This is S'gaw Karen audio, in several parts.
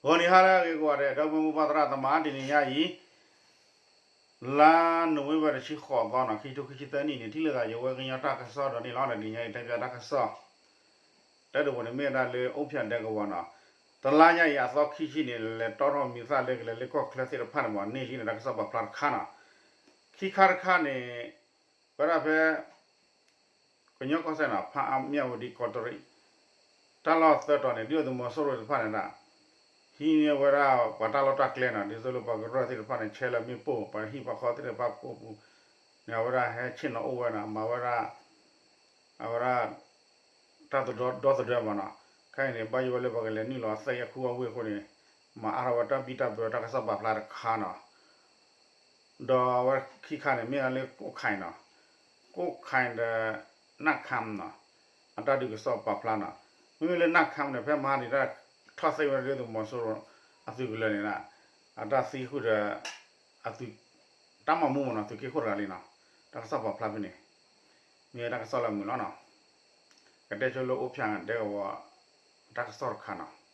ဂီၤနံၤဟါလၢအဂ့ၤကိးဂၤဒဲး ဒီပုၢ်ဝဲၢ်မုၢ်ဘၣ်သရၣ်သမါ တနံၤညါအံၤ လါနိၣ်ဝ့ဘၢၣ်တဆံဃိးသီနီၤ ခံထိခံဆံသၢနံၣ်န့ၣ် ထံၣ်လိာ်သးယဝဲကညီတၢ်ကစီၣ်ဒီးန့ၣ်လီၤ. တနံၤညါအံၤတဲပၠးတၢ်ကစီၣ် တၢ်ဒိၣ်ပူၤန့ၣ်မ့ၢ်ဝဲဒၣ်လၢအိၣ်ဖၠၣ်ဒဲကဝီၤနီၤ တလါညါအံၤအသီခံဆံန့ၣ် လဲၤတီၣ်ထီၣ်မံၤသၣ်လၢကလဲၤလၢကီၢ်ချၢသ့ၣ်တဖၣ်န့ၣ်မ့ၢ်န့ၢ်လံန့ၣ် တၢ်ကစီၣ်ပာ်ဖျါတခါနီၤ ခံခါတခါန့ၣ် ဝဲဒၣ်ဖဲ ကညီကီၢ်စဲၣ်နီၤ ဖးအါ မၠၣ်ဝတံၣ် ကီးတရံး တၢ်လီၢ်သၢတီၤန့ၣ် ဒုၣ်ဒါသုးမီၤစိရိၤတဖၣ်န့ၣ်ဒၣ် ဟံးန့ၢ်ဝဲဒၣ်ပှၤတၢ်လီၢ်တၢ်ကျဲနီၤ ဒ်သိးလၢပှၤကရၢၢ်သ့ၣ်တဖၣ်န့ၣ် ဆဲးလၢမ့ၣ်ပိၢ် ပှၤဟံၣ်ပှၤဃီသ့ၣ်တဖၣ်ကိးပူၤန့ၣ် အဝဲဒၣ်ဟဲဆ့ၣ်နီၤအိၣ်ဝဲနီၤ မၤဝဲဒၣ် အဝဲဒၣ် တၢ်သဒီဒီသဒၢမ့ၢ်နီၤ ခဲအံၤန့ၣ် ဘၣ်ယိၣ်ဝဲလၢပှၤကလဲၤနုာ်လီၤသဲအံၤအခိၣ်အဝ့ၢ်အဃိန့ၣ် မၤအါထီၣ်ဝဲတၢ်ဘံၣ်တၢ်ဘၢတၢ်ကစီၣ်ပာ်ဖျါတခါနီၤ ဒီးအဝဲခံခါန့ၣ် မ့ၢ်ဝဲလၢကိၣ်ခါနီၤ ကိၣ်ခါဒီး နၢ်ခါနီၤ အတၢ်ဒုးကစီၣ်ပာ်ဖျါနီၤ မ့မ့ၢ်လၢနၢ်ခါန့ၣ် ဖဲမဟါန့ၣ် တၢ်ထီၣ်သ့ၣ်ဝဲဒၣ်ဒုၣ်ဒါသုးမီၤစိရိၤအသုးကလၢၤန့ၣ် အတၢ်သံဃုာ်ဒီး အသုး တၢ်မၤမူမ့ၢ်နီၤ သုးက့ခိၣ်တဂၤလံနီၤ တၢ်ကစီၣ်ပာ်ဖျါဖဲန့ၣ် မ့ၢ်တၢ်ကစီၣ်လၢအမုာ်လီၤနီၤ ကတဲဆိလၢအိၣ်ဖၠၣ်ဒဲကဝီၤ တၢ်ကစီၣ်တခါနီၤ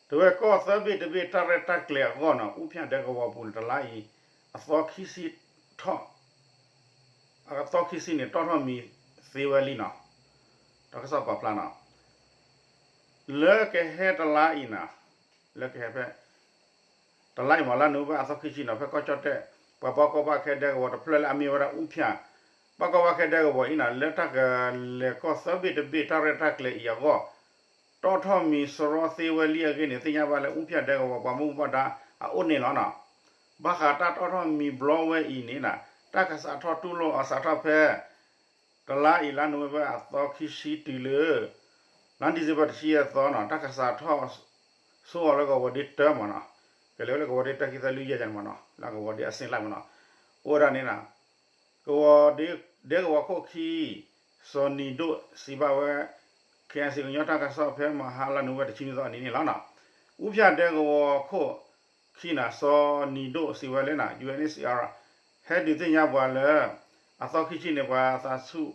တဝဲကီၢ်သၢဘ့ၣ်တဘ့ၣ်တၢ်ရဲၣ်တၢ်ကျဲၤအဂီၢ်နီၤ အိၣ်ဖၠၣ်ဒဲကဝီၤပူၤန့ၣ် တလါအံၤ အသီခံဆံထီၣ် အသီခံဆံန့ၣ် တီၣ်ထီၣ်မံၤသ့ဝဲလံနီၤ တၢ်ကစီၣ်ပာ်ဖျါနီၤ လၢကဟဲတလါအံၤနီၤ လၢကဟဲဖဲ တလါအံၤမ့ၢ်လါနိၣ်ဝ့ဘၢၣ်အသီခံဆံနီၤ ဖဲကီၢ်ကၠီၣ်တဲၣ် ပှၤဘၣ်ကီဘၣ်ခဲဒဲကဝီၤတဖျၢၣ်လၢအမ့ၢ်ဝဲဒၣ်အိၣ်ဖၠၣ် ဘၣ်ကီဘၣ်ခဲဒဲကဝီၤအံၤနီၤ လၢတၢ်ကလဲၤကီၢ်သၢဘ့ၣ်တဘ့ၣ်တၢ်ရဲၣ်တၢ်ကျဲၤအံၤအဂီၢ် တီၣ်ထီၣ်မံၤစရီသ့ဝဲလံအဂ့ၢ်န့ၣ် သ့ၣ်ညါဘၣ်လၢအိၣ်ဖၠၣ်ဒဲကဝီၤပှၤမူဘၣ်ဒါအအိၣ်န့ၣ်လီၤနီၤ ဘၣ်ဃးတၢ်တီၣ်ထီၣ်မံၤဘျီဝဲအံၤန့ၣ်နီၤ တၢ်ကစးထီၣ်တူၢ်လိာ်အစးထီၣ်ဖဲ တလါအံၤလါနိၣ်ဝ့ဘၢၣ်အသီခံဆံတုၤလၢ လါဒံၣ်စ့ဘၢၣ်တဆံယဲၢ်သီနီၤ တၢ်ကစးထီၣ် ဆိအီၤလၢကဝီၤဒ့တၢမ့ၢ်နီၤ ကလဲၤဝဲလၢကဝီၤဒ့တၢခံသၢလွံၢ်ယဲၢ်န့ၣ်မ့ၢ်နီၤ လၢကဝီၤဒ့အဆ့ၣ်လဲၣ်မ့ၢ်နီၤ အိၣ်ဝဲဒၣ်န့ၣ်နီၤ ကဝီၤဒ့ ဒဲကဝီၤခိၣ်ခံ စီၤနံၤဒိၣ်စံးဘၣ်ဝဲ ခ့ၣ်အဲၣ်စံၣ် ကညီတၢ်ကစီၣ်ဖဲမဟါလါနိၣ်ဝ့ဘၢၣ်တဆံနွံသီအနံၤန့ၣ်လီၤနီၤ အိၣ်ဖၠၣ်ဒဲကဝီၤခိၣ်ခံနီၤ စီၤနံၤဒိၣ်စံးဝဲလၢနီၤ ယူၣ်အဲၣ်အ့ၣ်စံၣ်အါ ဟဲဒုးသ့ၣ်ညါပှၤလၢ အသီခံဆံန့ၣ် ပှၤသးဆူၣ်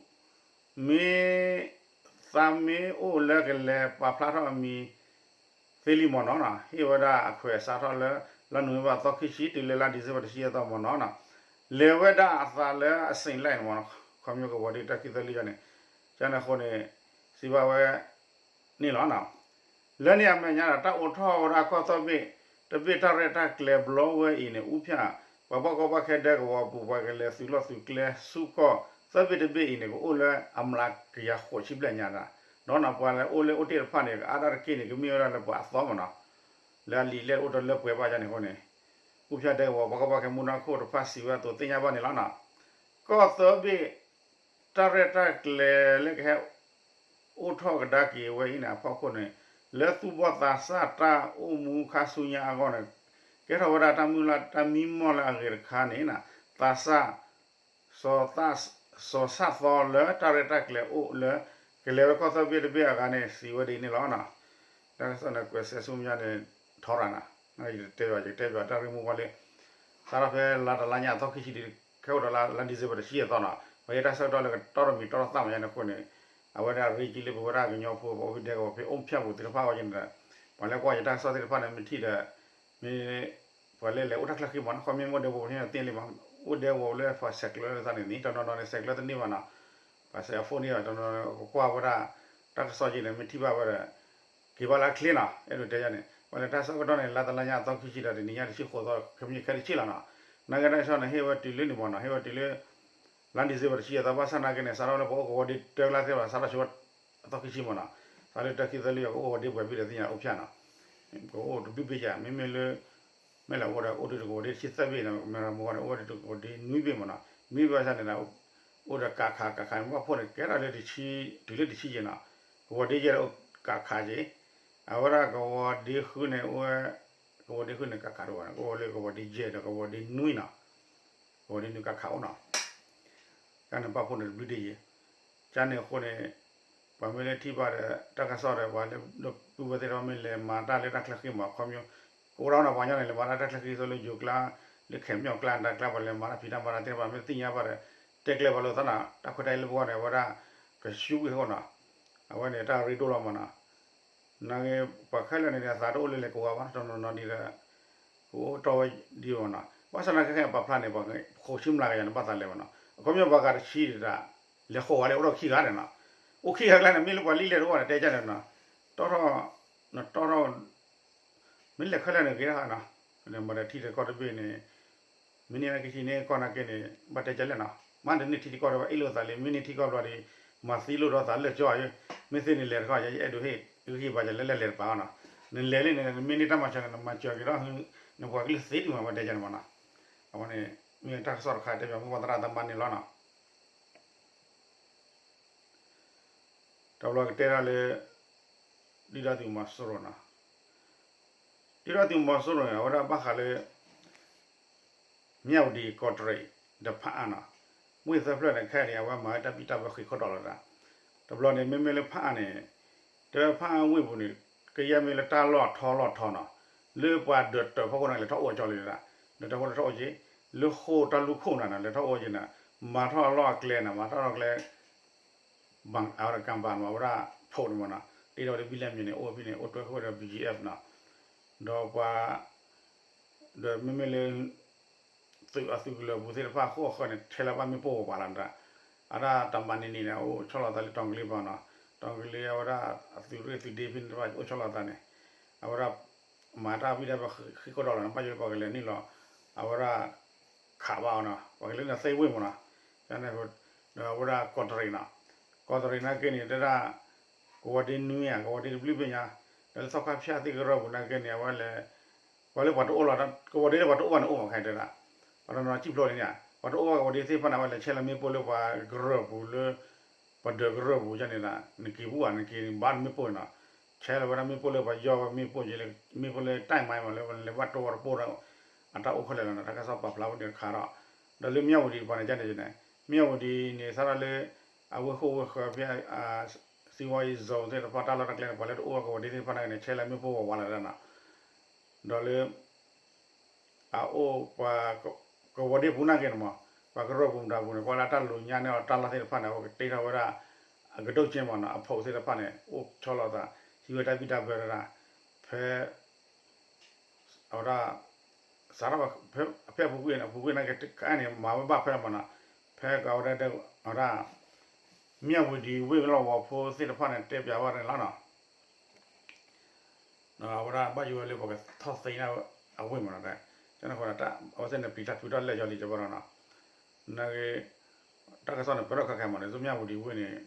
မ့ၢ် သးမ့ၢ်အိၣ်လၢကလဲၤပာ်ဖျါထီၣ်အမံၤ သ့လံမ့ၢ်နီၤနီၤ ဟ့ၣ်ဝဲဒၣ်အခွဲးအစးထီၣ်လၢ လါနိၣ်ဝ့ဘၢၣ်အသီခံဆံတုၤလၢလါဒံၣ်စ့ဘၢၣ်တဆံယဲၢ်သီမ့ၢ်နီၤနီၤ လဲၤဝဲဒၣ်အသးလၢအဆ့ၣ်လဲၣ်န့ၣ်မ့ၢ်နီၤ ခီဖျိကဝီၤဒ့တၢခံသၢလွံၢ်ယဲၢ်န့ၣ် ကန့ၣ်အဃိန့ၣ် စံးဘၣ်ဝဲ န့ၣ်လီၤ. လၢန့ၣ်အမဲာ်ညါဒီး တၢ်အိးထီၣ်ဝဲဒၣ်ကီၢ်သၢဘ့ၣ်တဘ့ၣ်တၢ်ရဲၣ်တၢ်ကျဲၤဘျီဝဲအံၤန့ၣ် အူဖၠၣ် ပှၤဘၣ်ကီဘၣ်ခဲဒဲကဝီၤပူၤ ပှၤကလဲၤသုးလီၢ်သုးကျဲဆူကီၢ်သၢဘ့ၣ်တဘ့ၣ်အံၤန့ၣ် ကအိၣ်လၢအမျးကယၤဃိးဆံဘျဲၣ်ညါဒၣ် ဒီးပှၤလၢအိၣ်လၢအိၣ်တ့ၢ်တဖၣ်န့ၣ် ကအါဒၣ်တက့ၢ်န့ၣ် ကမ့ၢ်ဝဲဒၣ်လၢပှၤအသီမ့ၢ်နီၤ လၢအလံာ်လဲၢ်အိၣ်တလၢပှဲၤဘၣ်န့ၣ်အဃိန့ၣ် အူဖၠၣ်ဒဲကဝီၤပှၤကီဘၣ်ခဲမူဒါခိၣ်တဖၣ်စံးဝဲအသိးသ့ၣ်ညါဘၣ်န့ၣ်လီၤ. ကီၢ်သၢဘ့ၣ် တၢ်ရဲၣ်တၢ်ကျဲၤလၢကဟဲ အိၣ်ထီၣ်ကဒါက့ၤဝဲအံၤန့ၣ် အဖီခိၣ်န့ၣ် လၢသူၣ်ဘီၣ်သးစၢ်တၢ်အိၣ်မူခါဆူညါအဂီၢ်န့ၣ် ကဲထီၣ်ဝဲဒၣ်တၢ်မုၢ်လၢ်တၢ်မံမီၢ်လၢအဂ့ၤတခါန့ၣ် သးစၢ် စီၤသၣ် စီၤဆၣ်သီလၢတၢ်ရဲၣ်တၢ်ကျဲၤအိၣ်လၢ ကလဲၤဝဲကီၢ်သၢဘ့ၣ်တဘ့ၣ်အဂၤန့ၣ် စံးဝဲဒ်န့ၣ်လီၤ. တၢ်ကစီၣ်န့ၣ် ကွဲးစဲးဆူမဲာ်ညါန့ၣ် ထီရၤနၤ, ယတဲဘၣ် ယတဲဘၣ်တၢ်ရ့မူဘၣ်လၢ စးထီၣ်ဖဲလါတလါညါအသီခံဆံဒီး ခဲအိၣ်ဒီးလါ လါဒံၣ်စ့ဘၢၣ်တဆံယဲၢ်သီနီၤ, ပှၤယဲတၢ်ဆၢကတီၢ်လၢကတီၢ်တမံၤတီၢ်ထီၣ်သၣ်မးယါန့ၣ်အဃိန့ၣ် အဝဲဒၣ်ရ့ကံလၢပဝဲဒၣ်ကညီဖိ ပှၤအိၣ်ဖဲဒဲကဝီၤဖဲအိၣ်ဖၠၣ်ပူၤသ့ၣ်တဖၣ်အဂီၢ်န့ၣ်ဒီး ပှၤလၢကွၢ်ယတၢ်ကစီၣ်သ့ၣ်တဖၣ်န့ၣ် မ့ၢ်ထံၣ်ဒီး မ့ၢ် ပှၤလၢလဲၤအိၣ်တၢ်ချၢဃံမးနီၤ ခီမ့ၢ်အိၣ်ဒဲကဝီၤပူၤန့ၣ်သ့ၣ်လံမး, အိၣ်ဒဲကဝီၤလၢပှၤဆဲးကျၢသးန့ၣ်န့ၣ် တနီၤနီၤန့ၣ် ဆဲးကျၢတန့ၢ်ဘၣ်နီၤ, ပှၤဆဲးအ phone န့ၣ်ဘၣ် တနီၤနီၤကကွၢ်ဝဲဒၣ် တၢ်ကစီၣ်က့န့ၣ် မ့ၢ်ထံၣ်ဘၣ်ဝဲဒီး က့ၤဘၣ်လၢအချ့နီၤ, အဲၣ်ဒိးတဲယါန့ၣ် ပှၤလၢတၢ်ဆၢကတီၢ်န့ၣ် လါတလါညါအသီခံဆံဒီး တနံၤညါတဆံဃိးသီ ခဲမုၢ်ဆ့ၣ်ခဲတဆံလီၤနီၤ, နာ်က့တၢ်ကစီၣ်န့ၣ် ဟ့ၣ်ဝဲတုၤလၢန့ၣ်မးနီၤ, ဟ့ၣ်ဝဲတုၤလၢ လါဒံၣ်စ့ဘၢၣ်တဆံယဲၢ်သီ ဘၣ်ဆၣ်နာ်က့န့ၣ် စးထီၣ်လၢပအိၣ်ကဝီၤဒ့တၢကျါသ့ၣ်ဘၣ် စးထီၣ်ဆိဝဲ အသီခံဆံမးနီၤ, စးလၢတၢခံသၢလံ ပအိၣ်ကဝီၤဒ့ပှဲၤဘ့ၣ်ဒီးသ့ၣ်ညါအိၣ်ဖၠၣ်နီၤ, ပအိၣ်တဘ့ၣ်ဘ့ၣ်ယါ မ့မ့ၢ်လၢ မ့ၢ်လၢအိၣ်ဒီးအိၣ်ဒံးတကဝီၤဒ့တဆံသၢဘ့ၣ်နီၤ, မ့ၢ်ရမူဝါန့ၣ် အိၣ်ဝဲဒၣ်တကဝီၤဒ့နွံဘ့ၣ်မးနီၤ, နွံဘ့ၣ်ဘၣ်ဆၣ်န့ၣ်ဒီး အိၣ်ဒီးကးခး ကးခးန့ၣ် ဘၣ်ဖှိၣ်န့ၣ် ကဲထီၣ်လၢတဆံ တုၤလၢတဆံယဲၢ်နီၤ, ကဝီၤဒ့ယဲၢ်အိၣ်ကးခးက့ၤ, အဝဲဒၣ်ကဝီၤဒ့ဃုန့ၣ်အိၣ်ဝဲ ကဝီၤဒ့ဃုန့ၣ် ကးခးတအိၣ်ဘၣ်နီၤ, ကအိၣ်လၢကဝီၤဒ့ယဲၢ်ဒီးကဝီၤဒ့နွံနီၤ, ကဝီၤဒ့နွံကးခးအိၣ်နီၤ ကန့ၣ်ဘၣ်ဖှိၣ်န့ၣ်တဘျုးဒ့ယဲၢ်, ကန့ၣ်အဃိန့ၣ် ပှၤမ့ၢ်လၢထံၣ်ဘၣ်ဒီး တၢ်ကစီၣ်ဒီး ပှၤလၢဒီပုၢ်ဝဲၢ်သ့ၣ်တဖၣ်မ့ၢ်လဲၤမၤတၢ်လၢတၢ်ချၢဃံမး ခီဖျိ ကအိၣ်ဒၣ်နီၤ ပှၤကညီန့ၣ် လဲၤမၤတၢ်လၢတၢ်ချၢဃံသိးလၢယိၤကျါ လၢခဲမၠီၣ်ကျါတၢ်ကျါ ပှၤလဲၤမၤတၢ်ဖံးတၢ်မၤတၢ်သ့ၣ်တဖၣ် မ့ၢ်သ့ၣ်ညါဘၣ်ဒီး တဲကျဲပှၤလိာ်သးနီၤ တၢ်ခွဲးတၢ်ယာ်လၢပဂီၢ်န့ၣ် အဝဲဒၣ် ကဆူဝံၣ်အဃိနီၤ အဝဲန့ၣ်တၢ်ရ့ဒိၣ်လီၤမးနီၤ နာ်က့ ပှၤခဲလၢာ်န့ၣ် အသးတအိၣ်လၢလဲၤကဝါဘၣ်နီၤ တနီၤနီၤဒ်ဒီး ကအိၣ်တီဝဲဒ်မးနီၤ ဘၣ်ဆၣ်သနာ်က့ခဲအံၤပာ်ဖျါန့ၣ် ပှၤဃိးဆံမျးကယၤန့ၣ် ဘၣ်သးလဲၤမးနီၤ အခီပညီပှၤဂၤတဆံဒၣ် လဲၤဃိးဂၤလၢအိၣ်ထီၣ်ခံဂၤန့ၣ်နီၤ အိၣ်ခံဂၤကျါန့ၣ် မ့ၢ်လၢပှၤလံၣ်လဲၢ်တအိၣ်န့ၣ် တဲကၢ်န့ၣ်နီၤ တီထီၣ် နတီထီၣ် မ့ၢ်လဲၤခဲလၢာ်န့ၣ်ဂ့ၤတခါနီၤ မ့ၢ်ဒီးထံတကီၢ်တဘ့ၣ်န့ၣ် မ့ၢ်န့ၢ်က့ၤထံန့ၢ်ကီၢ်နာ်က့န့ၣ် ဘၣ်တဲကၢ်လဲၣ်နီၤ မ့ၢ်တန့ၢ်ထံတကီၢ်ဒီးဘၣ်အ့ၣ်လိာ်သးလံ မ့ၢ်န့ၢ်ထံကီၢ်ဘျီဒီး မၤသံလိာ်ဒီးသးလၢာ်ကၠီယၤ မ့ၢ်သ့န့ၣ်လဲၤတခီ ယအဲၣ်ဒိးဟ့ၣ် ဂံၢ်ဘါယၤလၢလဲၤတပၤနီၤ နလဲၤလံန့ၣ် နမ့ၢ်န့ၢ်တၢ်မၤစၢၤန့ၣ် နမၤစၢၤက့ၤဒီး နပှၤကလုာ်သ့ဒံးမး ဘၣ်တဲကၢ်န့ၣ်မးနီၤ အဝဲန့ၣ် မ့ၢ်တၢ်ကစီၣ်တခါတဲဘၣ်မိၢ်ပှၢ်သရၣ်သမါန့ၣ်လီၤနီၤ တဘျီကတဲဒၣ်လၢ ဒုၣ်ဒါသုးမီၤစိရိၤနီၤ ဒုၣ်ဒါသုးမီၤစိရိၤန့ၣ် အဝဲဒၣ်ဘၣ်ဃးလၢ မၠၣ်ဝတံၤ ကီးတရံး ဒီးဖးအါနီၤ ဝ့ၢ်သၢဖျၢၣ်န့ၣ် ခဲအံၤန့ၣ် အဝဲမၤဝဲတၢ်ဘံၣ်တၢ်ဘၢဃံးခိၣ်တီလီၤတၢ် တဘျီန့ၣ် မ့မ့ၢ်လၢဖးအါန့ၣ် တဲဖးအါဝ့ၢ်ပူၤန့ၣ် ကယဲၢ်မ့ၢ်လၢတၢ်လီၢ်ထီလီၢ်ထီနီၤ လၢပှၤဒၢးတၢးဖီခိၣ်န့ၣ် လဲၤထီၣ်အိၣ်ကၠီလံတၢ် ဒၢးတၢးဖီခိၣ်လဲၤထီၣ်အိၣ်ကၠီ လၢဃိာ်တၢ်လူၢ်ခိၣ်နၤန့ၣ် လဲၤထီၣ်အိၣ်ကၠီန့ၣ် မၤထီၣ်အလီၢ်အကျဲန့ၣ် မၤထီၣ်အလီၢ်ကျဲ ဘၣ်အဝဲဒၣ်ကၣ်ဘၣ်မး အဝဲဒၣ်ဖိးန့ၣ်မးနီၤ တ့ထီၣ်ဝဲလၢဘံၣ်လဲၣ်မံၤန့ၣ် အိၣ်ဖဲန့ၣ် အိၣ်တွဲဃုာ်ဝဲဒီး ဘီၣ်ကၠံအ့ၣ်ဖးနီၤ ဒီးပှၤ ဒီးမ့မ့ၢ်လၢ သုးအသုးကလၢၤပူၤသ့ၣ်တဖၣ်ဃိၣ်ဃၢၤန့ၣ် ထဲလၢဘၣ်မ့ၣ်ပိၢ်ဝဲပှၤလီၤတၢ် အဒၣ်တၢ်မၤန့ၣ်န့ၣ်န့ၣ် အိၣ်ဆီလီၤသးလၢတီၤကလ့ပၤနီၤ တီၤကလ့အဝဲဒၣ်အသုးရ့ၣ်သုးဒ့ဖဲန့ၣ်တဖၣ် အိၣ်ဆီလီၤသးန့ၣ် အဝဲဒၣ် မၤတၢ်ဘံၣ်တၢ်ဘၢဃံးခိၣ်တီလီၤန့ၣ် ဘၣ်ယိၣ်လၢပှၤကလဲၤနုာ်လီၤ အဝဲဒၣ် ခးဘၣ်အီၤနီၤ ပှၤကလဲၤနုာ်သ့ဝ့ၢ်မးနီၤ ဒီးအဝဲဒၣ်ကီးတရံးနီၤ ကီးတရံးနာ်က့န့ၣ် တဲဒၣ် ကဝီၤဒ့နွံဧါ ကဝီၤဒ့တဘျုးဖဲညါ ဒီးလၢသီခါဖၠၣ်သ့ၣ်ကရၢၢ်ပူၤနာ်က့န့ၣ် အဝဲလဲၤ ပှၤလၢပှၤတအိၣ်လီၤ ကဝီၤဒ့လၢပှၤတအိၣ်ဘၣ်န့ၣ် အိၣ်ဘၣ်ခဲတဲဒၣ် ပှၤတနီၤစံၣ်ဖျိးလံန့ၣ် ပှၤတအိၣ်ဘၣ်ကဝီၤဒ့သ့ၣ်တဖၣ်န့ၣ် အဝဲလဲၤဆဲးလီၤမ့ၣ်ပိၢ်လၢပှၤကရၢၢ်ပူၤလၢ ပှၤဒၢးကရၢၢ်ပူၤန့ၣ် နက့ၤပူၤဧါ နက့ၤဘၣ်မ့ၣ်ပိၢ်နီၤ ဆဲးလီၤဝဲဒၣ်မ့ၣ်ပိၢ်လၢပှၤယီၢ်ဝဲမ့ၣ်ပိၢ် မ့ၣ်ပိၢ်လၢတၢ်မၤမးလၢပလဲၤဘၣ်တိဝဲတပိၢ်ဒီး အတၢ်အိၣ်ခဲလၢာ်လီၤနီၤ တၢ်ကစီၣ်ပာ်ဖျါဝဲန့ၣ်တခါဒီး ဒီးလၢမၠၣ်ဝတံၤတပၤန့ၣ် ကန့ၣ် မၠၣ်ဝတံၤန့ၣ် စးထီၣ်လၢ အဝ့ၢ်ဃိၣ်ဝ့ၢ်ဃၢၤဖဲ သံဝါအံၤ zone သ့ၣ်တဖၣ် တၢ်လီၢ်တၢ်ကျဲန့ၣ် ပှၤလၢတအိၣ်ဝဲကဝီၤဒ့သ့ၣ်တဖၣ်န့ၣ် ဆဲးလီၤမ့ၣ်ပိၢ်ဝဲဝးလီၤဒၣ်နီၤ ဒီးလၢ အအိၣ်ပှၤ ကဝီၤဒ့ပူၤနာ်က့န့ၣ်မး ပှၤကရၢၢ်ပူၤမတၤပူၤန့ၣ် ကွၢ်လၢတၢ်လိၤညါန့ၢ်အီၤတၢ်လီၢ်သ့ၣ်တဖၣ်န့ၣ် အဝဲကတ့ထီၣ်ဝဲဒၣ် အကဒိၣ်က့မးနီၤ အဖိးသ့ၣ်တဖၣ်န့ၣ် အိၣ်ဆီလီၤသး ဟံးဝဲတၢ်ဘံၣ်တၢ်ဘၢဒၣ် ဖဲ အဝဲဒၣ် စးထီၣ် ဖဲအပူၤကွံာ်န့ၣ် အပူၤကွံာ်နာ်က့ ကန့ၣ် မၤဝဲဘၣ်ဖဲမးနီၤ ဖဲကဝဲဒၣ် အဝဲဒၣ် မၠၣ်ဝတံၤဝ့ၢ်ကလီၢ်ကဝီၤဖိသ့ၣ်တဖၣ်န့ၣ် တဲပျးဘၣ်န့ၣ်လီၤနီၤ အဝဲဒၣ်ဘၣ်ယိၣ်ဝဲလၢပှၤကထီၣ်သ့န့ၢ်အဝ့ၢ်မးနီၤ ကန့ၣ်ဃိ အဝဲသ့ၣ်န့ၣ် ပျံၤတၢ်ဖုးထီၣ်လဲၢ်ယီၤလံကဘၣ်နီၤ နာ်က့ တၢ်ကစီၣ်န့ၣ် ပၢၢ်ထီၣ်ခါခါမးန့ၣ် သုမၠၣ်ဝတံၤဝ့ၢ်န့ၣ်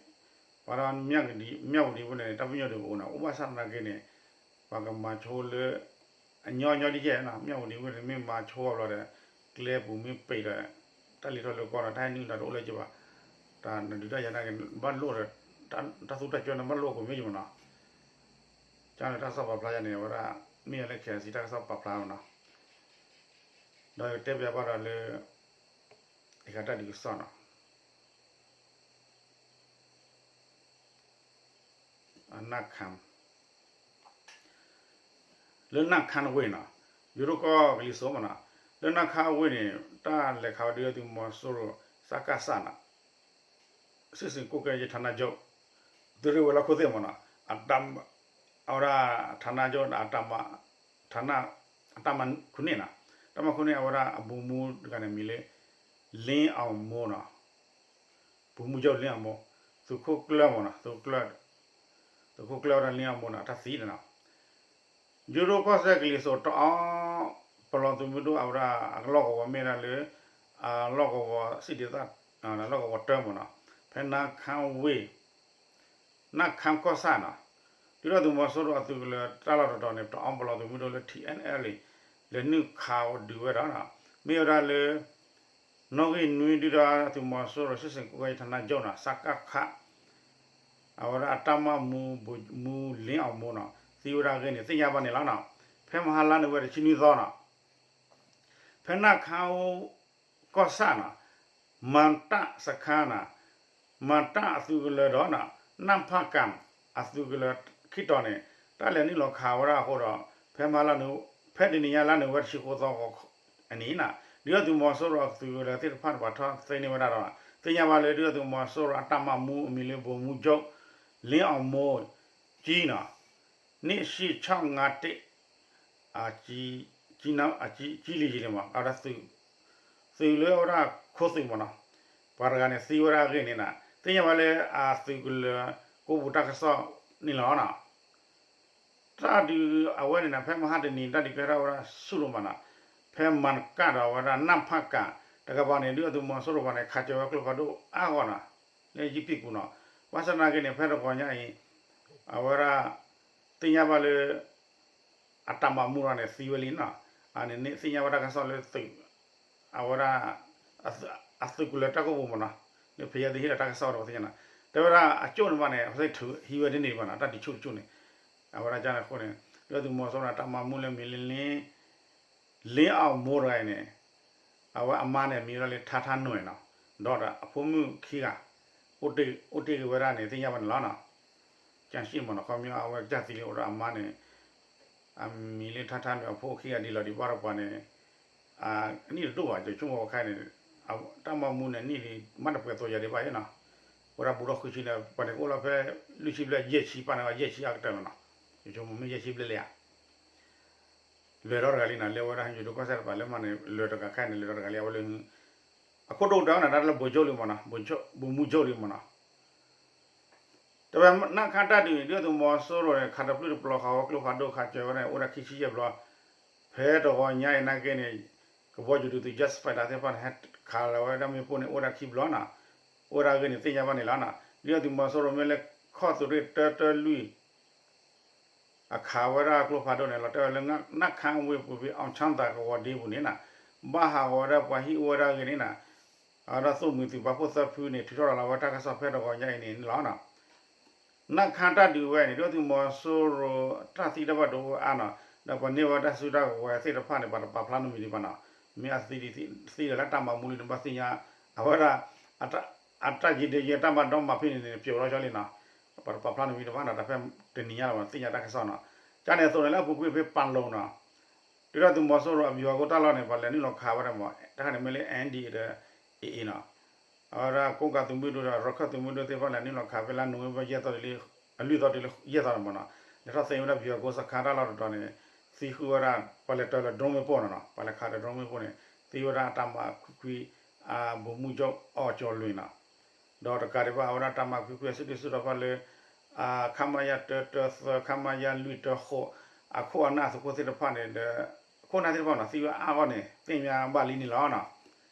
ပှၤဒီးမၠၣ်ဝတံၤဝ့ၢ်န့ၣ် တၢ်ပညိၣ်ဒုးကအိၣ်နီၤ အိၣ်ဘၣ်ဆၣ်သနာ်က့န့ၣ် ပှၤကမၤဆိလၢ အညီညီဒ်ယဲၢ်နီၤ မၠၣ်ဝတံၤဝ့ၢ်န့ၣ် မ့ၢ်မၤဆိအဘျီဒီး ကျဲပူၤမ့ၢ်ပံာ်ဒီး တၢ်လံၤထီၣ်လၢကီၢ်ဒီး တၢ်ဟဲနုာ်တၢ်တအိၣ်လၢၤကဘၣ် တၢ်နဒုးတၢ်ယၤနာ်က့ ဘၣ်လိၣ်ဒီး တၢ်သူတၢ်ကၠီန့ၣ် ဘၣ်လိၣ်ကိးမံၤယံၤမးနီၤ ကန့ၣ်တၢ်ကစီၣ်ပာ်ဖျါယၤန့ၣ် အဝဲဒၣ် မ့ၢ်လၢ ခ့ၣ်အဲၣ်စံၣ် တၢ်ကစီၣ်ပာ်ဖျါမးနီၤ ဒီးတဲပျးဘၣ်ဒီးလၢ အဂၤတၢ်ဒုးကစီၣ်နီၤ အနၢ်ခါ လၢနၢ်ခါဝ့ၢ်နီၤ ယိၤဒိၣ်ကီၢ်ကလံၤစိးမးနီၤ လၢနၢ်ခါဝ့ၢ်န့ၣ် တၢ်လဲၤခးဝဲဒၣ်သုးမီၤစိရိၤ စကစ နီၤ စစ်ဆင်ရေးကွပ်ကဲရေးဌာနချုပ် သုးရ့ၣ်ဝဲၤလီၢ်ခိၣ်သ့ၣ်မးနီၤ အဝဲဒၣ် ဌာနချုပ် အတၢ်မၤ ခုနစ်နီၤ တၢ်မၤခုနစ် အဝဲဒၣ်အဗိုလ်မှူးတဂၤန့ၣ်မံၤလၢ လင်းအောင်မိုးနီၤ ဗိုလ်မှူးချုပ်လင်းအောင်မိုး သုးခိၣ်ကျၢၢ်မးနီၤ သုးခိၣ်ကျၢၢ် သုးခိၣ်ကျၢၢ်ဝဲဒၣ်လင်းအောင်မိုးနီၤ တၢ်သံန့ၣ်နီၤ ယိၤဒိၣ်ကီၢ်စဲၣ်ကလံၤစိး တအီ ပလီၢ်သုးမုၢ်ဒိၣ်အဝဲဒၣ်အလီၢ်ကဝီၤမ့ၢ်ဒၣ်လၢ အလီၢ်ကဝီၤ စစ်ဒေသ လီၢ်ကဝီၤတၢမးနီၤ ဖဲနၢ်ခါဝ့ၢ် နၢ်ခါကီၢ်ဆၣ်နီၤ ဒုၣ်ဒါသုးမီၤစိရိၤအသုးကလၢၤတၢ်လီၢ်တတီၤန့ၣ် တအီပလီၢ်သုးမုၢ်ဒိၣ်လၢ ထံၣ်အဲၣ်အဲၣ်လံ လဲၤနုာ်ခးဒုးဝဲဒီး မ့ၢ်ဝဲဒၣ်လၢ နီၣ်ဂံၢ်နွံ ဒုၣ်ဒါသုးမီၤစိရိၤ စစ်ဆင်ရေးကွပ်ကဲရေးဌာနချုပ်နီၤ စကခ အဝဲဒၣ်အတၢ်မၤမူ ဗိုလ်မှူးလင်းအောင်မိုးနီၤ သံဝဲဒၣ်အဂ့ၢ်န့ၣ် သ့ၣ်ညါဘၣ်န့ၣ်လီၤနီၤ ဖဲမဟါလါနိၣ်ဝ့ဘၢၣ် တဆံနွံသီနီၤ ဖဲနၢ်ခါအိၣ် ကီၢ်ဆၣ်နီၤ မၤတၢ်စခါနီၤ မၤတၢ်အသုးကလၢၤဒီးနီၤ နၢ်ဖၣ်ကၣ် အသုးကလၢၤခံတီၤန့ၣ် တၢ်လဲၤနုာ်လီၤခးဝဲဒၣ်အဃိဒီး ဖဲမဟါလါနိၣ် ဖဲတနံၤညါလါနိၣ်ဝ့ဘၢၣ် တဆံဃိးသီအနံၤနီၤ ဒုၣ်ဒါသုးမီၤစိရိၤအသုးကလၢၤသ့ၣ်တဖၣ်န့ၣ် ပှၤထီၣ်သ့န့ၢ်ဝဲဒၣ်ဒီး သ့ၣ်ညါဘၣ်လၢဒုၣ်ဒါသုးမီၤစိရိၤအတၢ်မၤမူအမံၤလၢ ဗိုလ်မှူးချုပ် လင်းအောင်မိုးကြီးနီၤ နှစ်ရှစ်ခြောက်ငါးတစ် အကြီးလီၤယံၤန့ၣ်မး အဝဲဒၣ်သုးလၢအဝဲဒၣ်ခိၣ်သုးမးနီၤ ပှၤတဂၤန့ၣ်သံဝဲဒၣ်အဂ့ၢ်န့ၣ်နီၤ သ့ၣ်ညါဘၣ်လၢအသုးကလၢၤကိးပူၤတၢ်ကစီၣ်န့ၣ်လီၤနီၤ တၢ်ဒုးအဝဲန့ၣ်နီၤ ဖဲမဟါတနံၤ တၢ်ဒုးကဲထီၣ်ဝဲဒၣ်ဆူၣ်ဒိၣ်မးနီၤ ဖဲမၤနကၣ်ဒီးအဝဲဒၣ်နၢ်ဖးကၣ် တကပၤန့ၣ် ဒုၣ်ဒါသုးမီၤစိရိၤပှၤန့ၣ် ခးစၢၤဝဲကျိဖးဒိၣ်အါဂီၢ်နီၤ လၢယံပံၣ်ပူၤနီၤ ဘၣ်ဆၣ်သနာ်က့န့ၣ် ဖဲတဂီၤညါအံၤ အဝဲဒၣ် သ့ၣ်ညါဘၣ်လၢ အတၢ်မၤမူရၤန့ၣ် သံဝဲလံနီၤ အန့ၣ်န့ၣ်သ့ၣ်ညါဘၣ်တၢ်ကစီၣ်လၢသုး အဝဲဒၣ် အသုးကလၢၤတၢ်ကီၢ်ပူၤမးနီၤ လၢဖဲယဲၢ်သ့ၣ်ဟ့ၣ်လီၤတၢ်ကစီၣ်ဒီးပသ့ၣ်ညါနီၤ တဲဝဲဒၣ်အကၠိၣ်န့ၣ်ဘၣ်န့ၣ် အဝဲသ့ၣ်ထုးဟံးဝဲဒ်န့ၣ်ဘၣ်နီၤ တၢ်ဒုးဆူၣ်တဆူၣ်န့ၣ် အဝဲဒၣ်ကန့ၣ်အဃိန့ၣ် ဒုၣ်ဒါသုးမီၤစိရိၤန့ၣ် တၢ်မၤမူလၢမံၤလၢလ့ လ့အီၣ်မိၢ်တဂၤအံၤန့ၣ် အဝဲအမါန့ၣ် မံၤလီၤလၢထါထါနွဲၣ်နီၤ ဒီးအဖိမုၣ်ခံဂၤ အိၣ်တ့ၢ်က့ၤဝဲဒၣ်န့ၣ် သ့ၣ်ညါဘၣ်န့ၣ်လီၤနီၤ ကၠၢ်စံၣ်မးနီၤ ခီပညီအဝဲကစၢ်သံလံအိၣ်ဒီးအမါန့ၣ် အမံၤလၢထါထါနွဲၣ် အဖိခံဂၤဒ်လီၤဒံးဘၣ်ဒီးပှၤန့ၣ် အနံၣ်တဒိၣ်ဘၣ် ကၠိမိၣ်ဝဲခါန့ၣ် တၢ်မၤမူန့ၣ် နံၣ်ဒံး မ့ၢ်တပှဲၤသိးယၤဒံးဘၣ်နီၤ ဝဲဒၣ်ဘူးထီၣ်ဃုဆံန့ၣ် ပှၤန့ၣ်ကအိၣ်လီၤဖဲ လွံၢ်ဆံဘျဲၣ် ယဲၢ်ဆံပာ်န့ၣ် ယဲၢ်ဆံအကတၢၢ်လီၤနီၤ ကၠိမိၣ်မ့ၢ်ယဲၢ်ဆံဘျဲၣ်လံဧါ လွဲၤထီၣ်တဂၤလံနီၤ လၢဝဲဒၣ်ယိၤဒိၣ်ကီၢ်စဲၣ်တပၤလၢမၤန့ၣ် လွဲၤတဂၤခါန့ၣ် လွဲၤထီၣ်တဂၤလံ အဝဲလၢ အခိၣ်ဒိၣ်ကတၢၢ်န့ၣ် တၢ်လၢ ဗိုလ်မှူးချုပ် လံမးနီၤ ဗိုလ်မှူးချုပ် လံမးနီၤ တဲဝဲနၢ်ခါတၢ်ဒုးန့ၣ် ဒုၣ်ဒါသုးမီၤစိရိၤန့ၣ် ခးတပျုၢ်တပျီၤဃာ်ဝဲကျိဖးဒိၣ်ခးစၢၤဝဲန့ၣ် အိၣ်ဒၣ်ခံဆံယဲၢ်ဘျီ ဖဲတဂီၤညါအံၤနာ်က့န့ၣ် ကဘီယူၤဒုးသုး jet fighter သ့ၣ်တဖၣ်န့ၣ် ဟဲခးလီၤဝဲဒၣ်မ့ၣ်ပိၢ်န့ၣ် အိၣ်ဒၣ်ခံဘျီနီၤ အိၣ်ဒၣ်ဂ့ၢ်န့ၣ်သ့ၣ်ညါဘၣ်န့ၣ်လီၤနီၤ ဒုၣ်ဒါသုးမီၤစိရိၤမ့ၢ်လၢခီၣ်သုးရ့ၣ်တၢတၢလွံၢ် အခးဝဲဒၣ်ကျိဖးဒိၣ်န့ၣ် လီၤတဲာ်ဝဲလၢ နၢ်ခါဝ့ၢ်ပူၤဖဲ အောင်ချမ်းသာ ကဝီၤဒ့ပူၤန့ၣ်နီၤ ဘၣ်ဟးဂီၤဝဲဒၣ်ပှၤဟံၣ်အိၣ်ဝဲဒၣ်အဂ့ၢ်န့ၣ်နီၤ အဝဲဒၣ်သိၣ်မှံၤသုးပာ်ဖှိၣ်သၢဖုန့ၣ် ထုးထီၣ်ရၤလီၤဝဲတၢ်ကစီၣ်ဖဲတဂီၤညါအံၤန့ၣ်န့ၣ်လီၤနီၤ နၢ်ခါတၢ်ဒုးဝဲန့ၣ် ဒုၣ်ဒါသုးမီၤစိရိၤတၢ်သံတၢ်ဘၣ်ဒိအိၣ်အါနီၤ ဒီးပှၤန့ၢ်ဝဲတၢ်စုတၢ်ကဝဲၤသ့ၣ်တဖၣ်န့ၣ် ပှၤတပာ်ဖျါနီတမံၤဒံးဘၣ်နီၤ မ့ၢ်အသံဒ်သံဒီးလၢတၢ်မၤမူလံန့ၣ် ဘၣ်သ့ၣ်ညါ အဝဲဒၣ် အတၢ်ယံၤဒဲးယဲၢ်တၢ်မၤဒီမၤဖဲန့ၣ်န့ၣ် ပျိာ်လီၤကၠီလံနီၤ ပှၤတပာ်ဖျါနီတမံၤဒံးဘၣ်နီၤ တၢ်ဖဲတနံၤညါလီၤ သ့ၣ်ညါတၢ်ကစီၣ်နီၤ ကန့ၣ်အသိးန့ၣ်လၢအပူၤကွံာ်ဖဲပာ်လိၤနီၤ ဒုၣ်ဒါသုးမီၤစိရိၤအဗျူဟာကုန်းတၢ်လီၢ်န့ၣ် ပှၤလဲၤနုာ်လီၤခးဝဲဒၣ်မး တခါန့ၣ်မ့ၢ်လၢ NDAA ဒီး AA နီၤ အဝဲဒၣ်ကိးကးသုးမုၢ်ဒိၣ်ဒီး ရခၢၣ်သုးမုၢ်ဒိၣ်သ့ၣ်တဖၣ်လဲၤနုာ်လီၤခးဖဲလါနိၣ်ဝ့ဘၢၣ်ယဲၢ်သီတုၤလၢ အလွံၢ်သီတုၤလၢယဲၢ်သီန့ၣ်မးနီၤ လဲၤထီၣ်သ့ဝဲဒၣ် ဗျူဟာကုန်း စခန်း တၢ်လီၢ်တတီၤန့ၣ် သံဃုာ်ဝဲဒၣ် ပှၤလဲၤတၢၤလၢ drone မ့ၣ်ပိၢ်နီၤနီၤ ပှၤလဲၤခးဒီး drone မ့ၣ်ပိၢ်န့ၣ် သံဝဲဒၣ်အတၢ်မၤခွံခွံ ဗိုလ်မှူးချုပ် အောင်ကျော်လွင်နီၤ ဒီးတကးဒံးဘၣ် အဝဲဒၣ်တၢ်မၤခွံခွံအစုဒုၣ်စုတီၤဖၣ်လၢ ခမရ တၢတၢသၢ ခမရ လွံၢ်တၢဃိး အခိၣ်အနၢ်အသုးခိၣ်သ့ၣ်တဖၣ်န့ၣ်ဒီး အခိၣ်အနၢ်သ့ၣ်တဖၣ်နီၤ သံဝဲအါဂီၢ်န့ၣ် သ့ၣ်ညါဘၣ်လံန့ၣ်လီၤနီၤ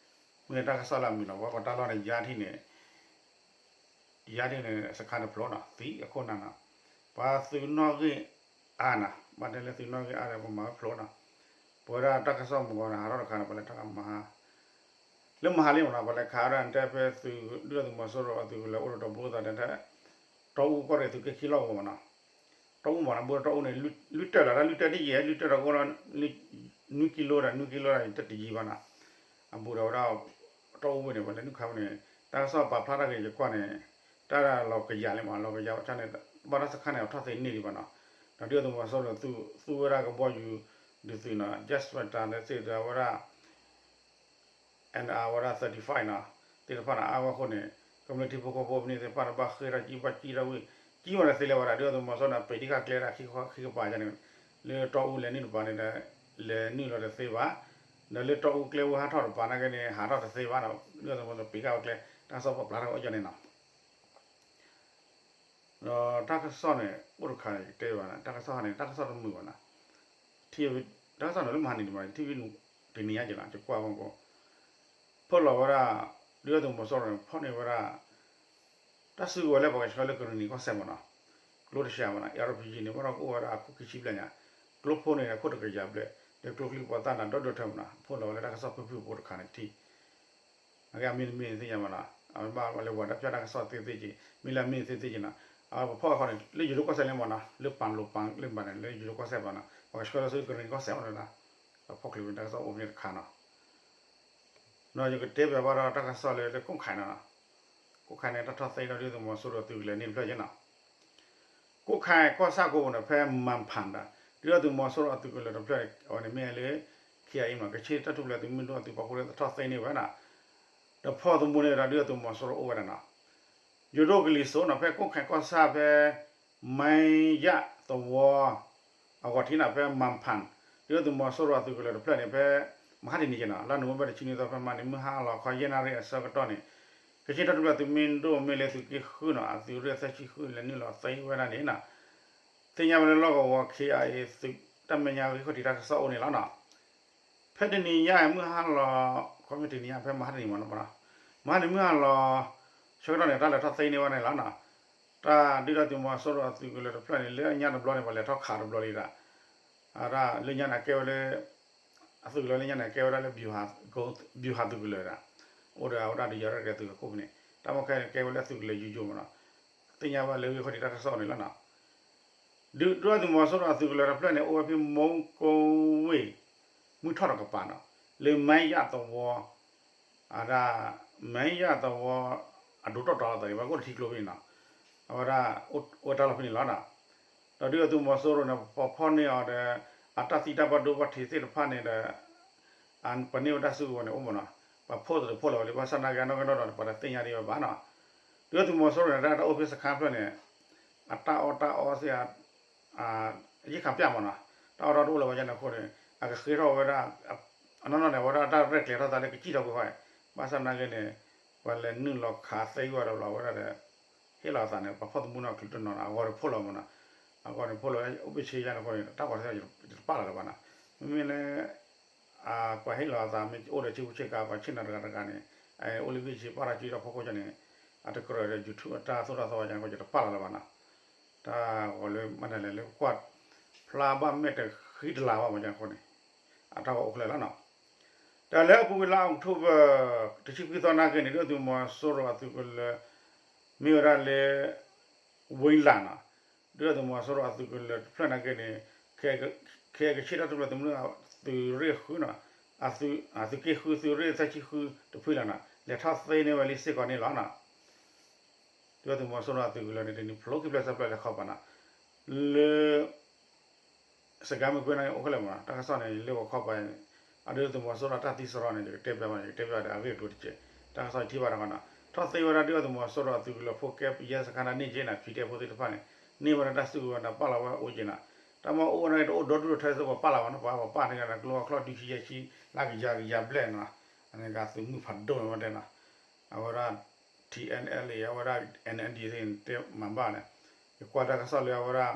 မ့ၢ်တၢ်ကစီၣ်လၢအမုာ်နီၤ ပှၤကီၢ်တၢ်လီၢ်န့ၣ် ယါထံၣ်န့ၣ် ယါထံၣ်န့ၣ် စခန်း န့ၣ်ဖျိနီၤ သံအခိၣ်အနၢ်နီၤ ပှၤသုးနီၣ်ဂံၢ်အါနီၤ ဘၣ်တဲလၢသုးနီၣ်ဂံၢ်အါဒီး ပှၤမၤဝဲဖျိနီၤ ပဝဲဒၣ်တၢ်ကစီၣ်မုၢ်ဂီၤန့ၣ် ဟးထီၣ်တခါန့ၣ် ပှၤလဲၤထီၣ်မၤဟါ လၢမဟါလံမးနီၤ ပှၤလဲၤခးဝဲဒၣ်တဲဖဲသုး ဒုၣ်ဒါသုးမီၤစိရိၤအသုးကလၢၤအိၣ်ဒီးတဘိသးဒီး တီအူကီၢ်ရ့ၣ်သုးက့ခံလီၢ်ကဝီၤမးနီၤ တီအူမးနီၤ ဘူးတီအူန့ၣ် လွံၢ်တၢၢ်လီၤ တၢ်လွံၢ်တၢၢ်ဒ်ယဲၢ် လွံၢ်တၢၢ်ဒီးကအိၣ်လီၤ နွံကံလိဒီး နွံကံလိဒီးတတယံၤဘၣ်နီၤ အဘူးဒီးဝဲဒၣ် တီအူဝ့ၢ်န့ၣ် ပှၤလဲၤနုာ်ခးဝဲန့ၣ် တၢ်ကစီၣ်ပာ်ဖျါထီၣ်က့ၤယကွၢ်န့ၣ် တၢ်လီၤကယၤလံမး လီၤကယၤဆၣ်န့ၣ် ဘၣ်တၢ်စခါန့ၣ် အထီၣ်သ့န့ၢ်ဒံးဘၣ်နီၤ ဒီးဒုၣ်ဒါသုးမီၤစိရိၤသူဝဲဒၣ်ကဘီယူၤ ဒုးသုးနီၤ jet fighter န့ၣ်သ့ၣ်ဒီးဝဲဒၣ် and အဝဲဒၣ် thirty five နီၤ သ့ၣ်တဖၣ်န့ၣ် အါဝဲအဃိန့ၣ် ကမျၢၢ်ထံဖိကီၢ်ဖိပန့ၢ်သ့ၣ်တဖၣ်န့ၣ် ဘၣ်ဃ့ၢ်ထီၣ်ကံဘၣ်ကံထီၣ်ဝံၤ ကံဝဲဒၣ်သ့လၢၤဝဲဒၣ် ဒုၣ်ဒါသုးမီၤစိရိၤန့ၣ် ပ့ၤဒံးဃာ်ကျဲဒၣ်ခံခီခံကပၤန့ၣ် လၢတီအူလဲၤနုာ်တပၤန့ၣ်ဒီး လဲၤနုာ်လီၤတသ့ဘၣ် ဒီးလၢတီအူကျဲဝဲဟးထီၣ်တပၤနာ်က့န့ၣ် ဟးထီၣ်တသ့ဘၣ်ဒီး ဒုၣ်ဒါသုးမီၤစိရိၤပ့ၤဃာ်ဝဲကျဲ တၢ်ကစီၣ်ပာ်ဖျါထီၣ်ဝဲအီၤန့ၣ်နီၤ ဒီးတၢ်ကစီၣ်န့ၣ် အိၣ်တခါန့ၣ် ယတဲဘၣ်န့ၣ် တၢ်ကစီၣ်န့ၣ် တၢ်ကစီၣ်တမုာ်ဘၣ်နီၤ ထံၣ် တၢ်ကစီၣ်န့ၣ်လၢမဟါန့ၣ်ဒံးဘၣ် ထံၣ်ဝံၤတနံၤညါက့ၤလီၤ ယကွၢ်ဘၣ်ကီး ဖီၣ်လီၤဝဲဒၣ် ဒုၣ်ဒါသုးမီၤစိရိၤန့ၣ် ဖီၣ်န့ၢ်ဝဲဒၣ် တၢ်စုကဝဲၤလၢပှၤကဆှၢလၢကရံၣ်နံၤကီၢ်စဲၣ်မးနီၤ ကျိတဆှးမးနီၤ အ့းအါထီၣ်ပယံၤန့ၣ် ဘၣ်ဒီးကအိၣ်ဝဲဒၣ်အခိၣ်ခံဆံဘျဲၣ်ညါ ကျိဖိန့ၣ် အခိၣ်တကယၤဘျဲၣ် ဒီးကျိချံပှၤသၣ်န့ၣ် ဒီဒိၣ်ထၢမးနီၤ ဖီၣ်လီၤဝဲလၢတၢ်ကစီၣ်ဖုၣ်ဖုၣ်ဖိတခါန့ၣ်ထံၣ် အဂ့ၢ်အမ့ၢ်တမ့ၢ်သ့ၣ်ညါဘၣ်နီၤ အဝဲဘၣ်လဲၤဝဲဒၣ်ဖျါတၢ်ကစီၣ်သ့သ့က့ၤ မ့ၢ်လၢအမ့ၢ်သ့သ့က့ၤနီၤ အဝဲပဖီၣ်ဃီန့ၣ် လၢယိၤဒိၣ်ကီၢ်စဲၣ်လံမးနီၤ လၢပၣ်လိၤပၣ်လၢဘၣ်န့ၣ် လၢယိၤဒိၣ်ကီၢ်စဲၣ်ဘၣ်နီၤ ပှၤကဆှၢလၢဆူကရံၣ်နံၤကီၢ်စဲၣ်မးနီၤ ပဖီၣ်ချ့ဝဲတၢ်ကစီၣ်အိၣ်ဖဲန့ၣ်တခါနီၤ ဒီးယကတဲဘၣ်ဘၣ်ဒီးတၢ်ကစီၣ်လၢလၢကိၣ်ခါနီၤ ကိၣ်ခါန့ၣ် တၢ်ထီၣ်သ့ဒီးဒုၣ်ဒါသုးမီၤစိရိၤအသုးကလၢၤန့ၣ်တဖျၢၣ်က့နီၤ ကိၣ်ခါကီၢ်ဆၣ်ကိးပူၤန့ၣ် ဖဲမၣ်ဖၣ်ဒၣ် ဒုၣ်ဒါသုးမီၤစိရိၤအသုးကလၢၤတဖျၢၣ်န့ၣ် အဝဲန့ၣ်မ့ၢ်လၢ K ကချ့ၣ်တၢ်ထူၣ်ဖျဲးသုးမုၢ်ဒိၣ်အသုးပာ်ဖှိၣ်လၢသထီၣ်သ့န့ၢ်ဝဲဒၣ် ဒီးဖီၣ်သမူန့ၢ်ဝဲဒၣ်ဒုၣ်ဒါသုးမီၤစိရိၤအိၣ်ဝဲဒၣ်နီၤ ယိၤဒိၣ်ကလံၤစိးနီၤ ဖဲကိၣ်ခါကီၢ်ဆၣ်ဖဲ မဲယၣ်သဝီ အဂီၤထံးန့ၣ် ဖဲမၣ်ဖၣ် ဒုၣ်ဒါသုးမီၤစိရိၤအသုးကလၢၤတဖျၢၣ်န့ၣ် ဖဲမဟါတနံၤက့ၤနီၤ လါနိၣ်ဝ့ဘၢၣ်တဆံနွံသီ ဖဲမဟါန့ၣ် မုၢ်ဟါလီၤခီယဲၢ်နၣ်ရံၣ်အဆၢကတီၢ်န့ၣ် ကချ့ၣ်တၢ်ထူၣ်ဖျဲးသုးမုၢ်ဒိၣ်မ့ၢ်လၢသုးက့ဃုနီၤ အသုးရ့ၣ်သၢဆံဃု လဲၤနုာ်လီၤသ့ဝဲဒၣ်န့ၣ်နီၤ သ့ၣ်ညါဝဲလၢလီၢ်ကဝီၤ ခ့ၣ်အဲၣ်အ့ သုးတၢ်မဲာ်ညါဂံၢ်ခီၣ်ထံးတၢ်ကစီၣ်အိၣ်န့ၣ်လီၤနီၤ ဖဲတနံၤညါမုၢ်ဟါလီၤ ခီမ့ၢ်တနံၤညါ ဖဲမဟါတနံၤမ့ၢ်နီၤ မဟါန့ၣ်မုၢ်ဟါလီၤ ဆၢကတီၢ်န့ၣ် တၢ်လဲၤထီၣ်သ့န့ၢ်ဝဲန့ၣ်လီၤနီၤ တၢ်ဒုၣ်ဒါသုးမီၤစိရိၤအသုးကလၢၤတဖျၢၣ်န့ၣ် လၢညါတဘျီန့ၣ် ပှၤလဲၤထီၣ်ခးတဘျီလံဒၣ် အဒၣ်လၢညါန့ၣ် အကဲဝဲလၢ အသုးကလၢၤလၢညါန့ၣ် အကဲဝဲဒၣ်လၢ ဗျူဟာသုးကလၢၤဒၣ် အိၣ်ဒီးအဝဲဒၣ်ဒီးယၤရဲၣ်ကျဲၤသုးကခိၣ်ဖဲန့ၣ် တၢ်မ့ၢ်ခဲန့ၣ် ကဲဝဲလၢအသုးကလၢၤယိယိမ့ၢ်နီၤ သ့ၣ်ညါဘၣ်လၢဂံၢ်ခီၣ်ထံးတၢ်ကစီၣ်န့ၣ်လီၤနီၤ ဒုၣ်ဒါသုးမီၤစိရိၤအသုးကလၢၤတဖျၢၣ်န့ၣ် အိၣ်ဝဲဖဲမိၢ်ကိဝ့ၢ် မုၢ်ထီၣ်တကပၤနီၤ လၢမဲယၣ်သဝီ အဒၣ် မဲယၣ်သဝီ အဒိးတီၢ်တီၤလီၤသးန့ၣ် ပှၤကအိၣ်တထံကျိဖဲန့ၣ်နီၤ အဝဲဒၣ် အိၣ်ဝဲတၢ်လီၢ်ဖဲန့ၣ်လီၤနီၤ ဒီးဒုၣ်ဒါသုးမီၤစိရိၤန့ၣ် ပှၤဖီၣ်န့ၢ်အီၤဒီး အတၢ်သံတၢ်ဘၣ်ဒိဘၣ်ထံးသ့ၣ်တဖၣ်န့ၣ်ဒီး ပှၤန့ၢ်ဝဲတၢ်စုကဝဲၤန့ၣ်အိၣ်မ့ၢ်နီၤ ပှၤဖီၣ်သ့ၣ်တဖီၣ်လၢၤဝဲလံ ဘၣ်ဆၣ်သနာ်က့နီၢ်ကနီၣ်ဒီး ပှၤတသ့ၣ်ညါဒံးဝဲဘၣ်နီၤ ဒုၣ်ဒါသုးမီၤစိရိၤန့ၣ် တၢ်တၢ်အိၣ်ဖဲစခါဖျၢၣ်န့ၣ် အတၢ်အီၣ်တၢ်အီသ့ၣ် ယ့ၣ်ခါပျၢ်မ့ၢ်နီၤ တၢ်အီၣ်တၢ်အီတအိၣ်လၢၤဝဲန့ၣ်အဃိန့ၣ် အကဃ့ထီၣ်ဝဲဒၣ် အနီၢ်နီၢ်န့ၣ် အဝဲဒၣ်တၢ်ရဲၣ်ကျဲၤထီၣ်သးလၢကစံၣ်ထီၣ်ကွံာ်ဃီ ဘၣ်ဆၣ်သနာ်က့န့ၣ် ပှၤလဲၤနုာ်လီၤခးသ့ဝဲဒီးလီၤဝဲဒၣ်ဒီး ဟ့ၣ်လီၤအသးန့ၣ် ပှၤဖီၣ်သမူန့ၣ်ချုးတနီၤနီၤ အဂီၤန့ၣ်ဖီၣ်လီၤမ့ၢ်နီၤ အဂီၤန့ၣ်ဖီၣ်လီၤ အိၣ်ဘ့ၣ်ဆ့ယါန့ၣ်အဃိန့ၣ် တၢ်ဂီၤတသ့ၣ်တပာ်လီၤလၢၤဘၣ်နီၤ မ့မ့ၢ်လၢ ပှၤဟ့ၣ်လီၤအသးမ့ၢ်အိၣ်ဒီးဆ့ကူဆ့ကၤ ပှၤဆ့ၣ်နီၤတဂၤတဂၤန့ၣ် အိၣ်လၢဘ့ၣ်ဆ့ပာ်ထီၣ်ကံထီၣ်ဖီခိၣ်ကန့ၣ် အတကြၢးဒီး YouTube အတၢ်သိၣ်တၢ်သီဝဲကန့ၣ်အဃိ ယတပာ်လီၤလၢၤဘၣ်နီၤ တၢ်ဂီၤလၢမနုၤလဲၣ်လၢကွၢ် ဖျါဘၣ်မဲာ်တဃံတလၤဘၣ်မ့ၢ်ကန့ၣ်အဃိန့ၣ် အတၢ်ဂီၤအိၣ်ခဲလၢာ်လီၤနီၤ တၢ်လၢအပူၤကွံာ်လါအီးကထိဘၢၣ် တဆံခွံသီနာ်က့န့ၣ် ဒုၣ်ဒါသုးမီၤစိရိၤအသုးကလၢၤ မ့ၢ်ဝဲဒၣ်လၢ ဝ့လးနီၤ ဒုၣ်ဒါသုးမီၤစိရိၤအသုးကလၢၤတဖျၢၣ်နာ်က့န့ၣ် ခဲအံၤကဆ့ၣ်တၢ်ထူၣ်ဖျဲးသုးမုၢ်ဒိၣ် သုးရ့ၣ်ဃုနီၤ အသုးက့ဃု သုးရ့ၣ်သၢဆံဃုတဖုလီၤနီၤ လဲၤထီၣ်သ့န့ၢ်ဝဲလံစ့ၢ်ကီးန့ၣ်လီၤနီၤ ဒုၣ်ဒါသုးမီၤစိရိၤအသုးကလၢၤန့ၣ် တနံၤဖျိခံဖျၢၣ်သၢဖျၢၣ်လဲၤခီပၤနီၤ လၢ စကဲမုၢ်ကွ့ၢ်န့ၣ် အိၣ်ခဲလၢာ်မ့ၢ်နီၤ တၢ်ကစီၣ်န့ၣ် လၢပှၤခီပၤ အဒုၣ်ဒါသုးမီၤစိရိၤတၢ်သံစရီန့ၣ် ယကတဲပျးဘၣ်န့ၣ် ယကတဲပျးဒီးအဂ့ၢ်အကျိၤတက့ၢ် တၢ်ကစီၣ်ယထံၣ်ဘၣ်တခီနီၤ ထီၣ်သ့ဝဲဒၣ်ဒုၣ်ဒါသုးမီၤစိရိၤအသုးကလၢၤဖိကဲပယဲစခါန့ၣ်က့နီၤ PDF ဖိသ့ၣ်တဖၣ်န့ၣ် န့ၢ်ဝဲဒၣ်တၢ်စုကဝဲၤဒီးပာ်လီၤဝဲအိၣ်က့နီၤ တၢ်မ့ၢ်အိၣ်ဝဲန့ၣ်တအိၣ်ဒီဒူၣ်ဒီထၢစ့ၢ်ကီးပာ်လီၤဘၣ်နီၤ ပှၤပာ်န့ၢ်က့ၤဒီးကျိအချီၣ်ဒုဆံယဲၢ်ဆံ လၢကယၤကယၤဘျဲၣ်နီၤ အန့ၣ်ကသုးမုၢ်ဖးဒိၣ်န့ၣ်ဝဲဒၣ်နီၤ အဝဲဒၣ် TNLA အဝဲဒၣ် NND သ့ၣ်န့ၣ် တဲမၤဘၣ်န့ၣ် ယကွၢ်တၢ်ကစီၣ်လၢအဝဲဒၣ်